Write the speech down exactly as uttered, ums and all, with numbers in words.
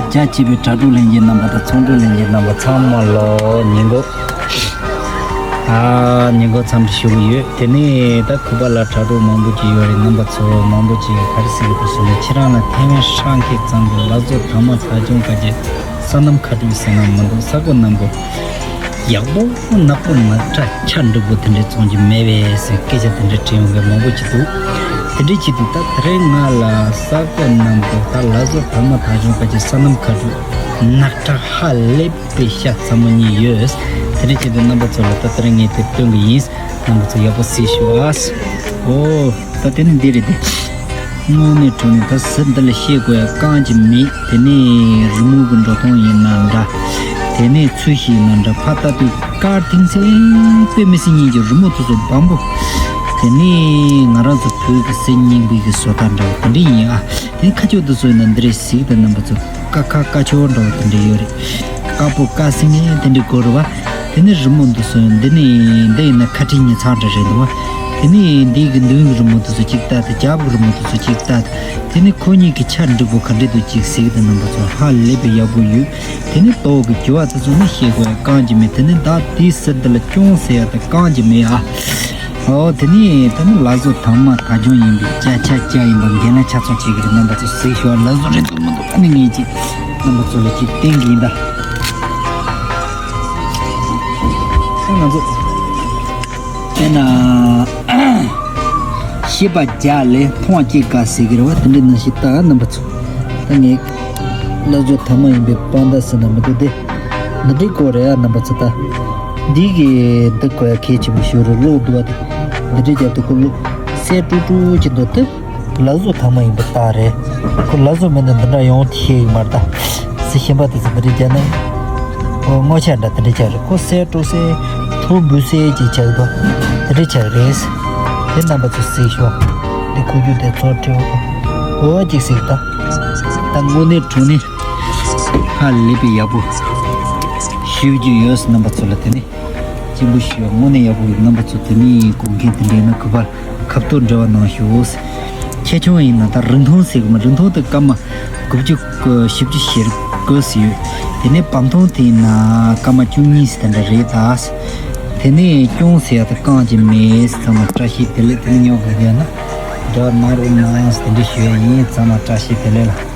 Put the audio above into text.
རྒྱ་ཆེ་བའི་དྲ་གྲོགས་ལྷན་རྒྱས་རྣམ་པ་དང་ཚོང་གྲོགས་ལྷན་རྒྱས་རྣམ་པ་ཚང་མ་ལོ་ཉིན་གོ་ཨ་ཉིན་གོ་འཚམས་འདྲི་ཞུ་གི་ཡོད། དེ་ནས་ད་ཁུ་པ་ལ་དྲ་གྲོགས་མང་པོ་ཅིག་ཡོད་རེད། རྣམ་པ་ཚོ་མང་པོ་ཅིག་ག་རེ་ཟེར་གི་འདུག་ཟེར་ན། ཁྱེད་རང་ལ་ཐེ་ཝན་ཧྲང་ཁེ་གཙང་པོའི་ལ་བཟོ་དྭངས་མ་ཐ་ཆུང་ཁ་ཆེ་ས་གནམ་ཁ་དྲོད་ཟེར་ན་མི་འདུག་ས་གོ་གནམ་གོ་ཡག་པོ་ནག་པོ་ནག་ཁྲ་ཆ་འགྲིག་པོ་དེ་འདྲའི་བཙོང་རྒྱུ་མེད་པས་ཟེར་སྐད་ཆ་དེ་འདྲ་དྲིས་ཡོང་མཁན་མང་པོ་ཅིག་འདུག་དེ་འདྲའི་ཆེད་དུ་ད་དེ་རིང་ང་ལ་ས་གོ་གནམ་གོ་ད་ལ་བཟོ་དྭངས་མ་ཐ་ཆུང་ཁ་ཆེ་ས་གནམ་ཁ་དྲོད་ནག་ཁྲ་ཧ་ལས་པའི་ཤ་ཚ་མོ་གཉིས་ཡོད། དེ་འདྲའི་ཆེད་དུ་རྣམ་པ་ཚོ་ལ་ད་དེ་རིང་ངས་དེ་སྟོན་གི་ཡིན། རྣམ་པ་ཚོ་ཡག་པོ་གཟིགས་ཤོག་ཨ། ཨོ། ད་དེ་ནི་འདི་རེད་དེ། དངོས་གནས་དྲང་གནས་ད་ཟུར་འདི་ལ་བཤད་དགོས་ཡ་རྐང་གཅིག་མེད། དེ་ནས་རི་མོ་གི་འགྲོ་སྟངས་ཡིན་ན་འདྲ། དེ་ནས་ཚུལ་བཞིན་ཡིན་ན་འདྲ། ཕར་ལྟ་དུས་དཀར་ཐིང་སེ་དཔེ་མི་སྲིད་སྙིང་རྗེ་རི་མོ་དེ་ཚོ་བམ་པོ། དེ་ནས་ང་རང་ཚོ་བོད་ཀྱི་སེམས་སྙིང་པོའི་གི་བཟོ་ལྟ་འདྲ་བ་དེ་འདྲ་ཡིན་ཨ། དེ་ཁ་ཕྱོགས་དེ་ཚོ་ཡིན་ན་འདི་རེད་གཟིགས་དང་རྣམ་པ་ཚོ། ཀ་ཁ་ཀ་ཆོ་འདྲ་བ་དེ་འདྲ་ཡོད་རེད། ཀ་པོ་ཀ་སེང་ངེ་དེ་འདྲ་དགོས་རེད་བ། དེ་ནས་རི་མོ་འདི་ཚོ་འདི་ནས་འདི་ཡིན་ན་ཁ་ཁྲིག་ཉི་ཚང་འདྲ་རེད་འདུག་བ། དེ་ནས་འདི་གི་མདུན་གི་རི་མོ་འདི་ཚོ་གཅིག་ལྟ་དེ། རྒྱབ་གི་རི་མོ་འདི་ཚོ་གཅིག་ལྟ་དེ། དེ་ནས་ཁོ་གཉིས་ཀྱི་ཆ་འགྲིག་པོ་ག་འདྲ་འདུག་གཅིག་གཟིགས་དང་རྣམ་པ་ཚོ། ཧ་ལས་པའི་ཡག་པོ་ཡོད། དེ་ནས་ཏོག་གི་རྒྱུ་བ་དེ་ཚོ་ནི་བཤད་དགོས་ཡ་རྐང་གཅིག་མེད། དེ་ནས་ད་དེའི་ཟུར་འདི་ལ་ཅུང་ཟད་ཡ་དེ་རྐང་གཅིག་མེད་ཨ། ཨོ་དེ་ནས་ད་ནི་ལ་བཟོ་དྭངས་མ་ཐ་ཆུང་ཡིན་པའི་སྐྱ་ཆ་སྐྱ་ཡིན་པ་འགན་ལ་ཆ་ཚང་བྱེད་ཀྱི་རེད། རྣམ་པ་ཚོ་གཟིགས་ཤོག་ལ་བཟོ་རེད་འདུག་མི་འདུག་ཨ་ནི་ངས་ཅིག་རྣམ་པ་ཚོ་ལ་ཅིག་བསྟན་གྱི་ཡིན་ད། ཨ་ང་ཚོ་དེ་ན་ཤེས་པ་རྒྱ་ལས་མཐོང་བ་སྐྱེ་དཀའ་ཟེར་གྱི་རེད་བ། དེ་འདྲའི་ནང་བཞིན་ད་རྣམ་པ་ཚོ་ད་ངས་ལ་བཟོ་དྭངས་མ་ཡིན་པའི་དཔང་རྟགས་ཟེར་ན་མི་འདུག་སྟེ། འདི་འདྲའི་སྐོར་རེད་ཨ། རྣམ་པ་ཚོ་ད་འདི་གི་འདི་གོ་ཡ་གལ་ཆེན་པོ་ཞིག་རེད། གློག་འདུག་བ་དེ་འདི་འདྲའི་རྒྱབ་ཏུ་ཁོ་གློག་གསལ་ཀྲུག་ཀྲུག་ཅིག་འདུག་སྟེ། ལ་བཟོ་དྭངས་མ་ཡིན་པའི་རྟགས་རེད། ཁོ་ལ་བཟོ་མེད་ན་འདི་འདྲ་ཡོང་ཐེ་ཡིན་མ་རེད་ད། སི་ཤན་པ་དེ་ཚོ་འདི་འདྲའི་རྒྱབ་ན་ཁོ་ངོ་ཆ་འདྲ་འདི་འདྲའི་ཆགས་རེད། ཁོ་གསལ་ཀྲུག་གསལ་ཐོ་འབུ་གསལ་ཅིག་ཆགས་འདུག་འདི་འདྲའི་ཆགས་རེད། དེ་རྣམ་པ་ཚོ་གཟིགས་ཤོག་འདི་ཁུ་རྒྱུ་དེ་ཚོ་ཁྲེའུ་ཁོ་འོ་ཅིག་གཟིགས་ད། ད་དངོས་གནས་དྲང་གནས་ཧ་ལས་པའི་ཡག་པོ་ཞུ་རྒྱུ་ཡོད། རྣམ་པ་ཚོ་ལ་དེ་ནི་གཅིག་པུ་ཞུ་བ་དངོས་གནས་ཡག་པོ་ཡོད། རྣམ་པ་ཚོ་དེ་ནི་གོ་མཁན་དེ་འདྲ་ཡིན་ན་གུས་པར་ཁ་ཐུག་འབྲེལ་བ་གནང་ཤོག་ཆེ་ཆུང་ཡིན་ན་ད་རིང་ཐུང་ཟེར་གི་མ། རིང་ཐུང་དེ་སྐར་མ་དགུ་བཅུ་གོ་བཞི་བཅུ་ཞེ་དགུ་ཟེར་ཡོད། དེ་ནས་བམ་ཐུང་དེ་ཡིན་ན་སྐར་མ་བཅུ་གཉིས་ཟེར་དེ་འདྲ་རེད་ད། དེ་ནས་ཅུང་ཟེར་ཡ་ད་རྐང་གཅིག་མེད། ཚང་མ་བཀྲ་ཤིས་བདེ་ལེགས། དེ་ནས་ཉོ་དགོས་ཡོད་ན་འབྲེལ་བ་གནང་རོགས་གནང་ཟེར་དེ་འདྲ་ཞུ་ཡ་ཡིན། ཚང་མ་བཀྲ་ཤིས་བདེ་ལེགས་ལ།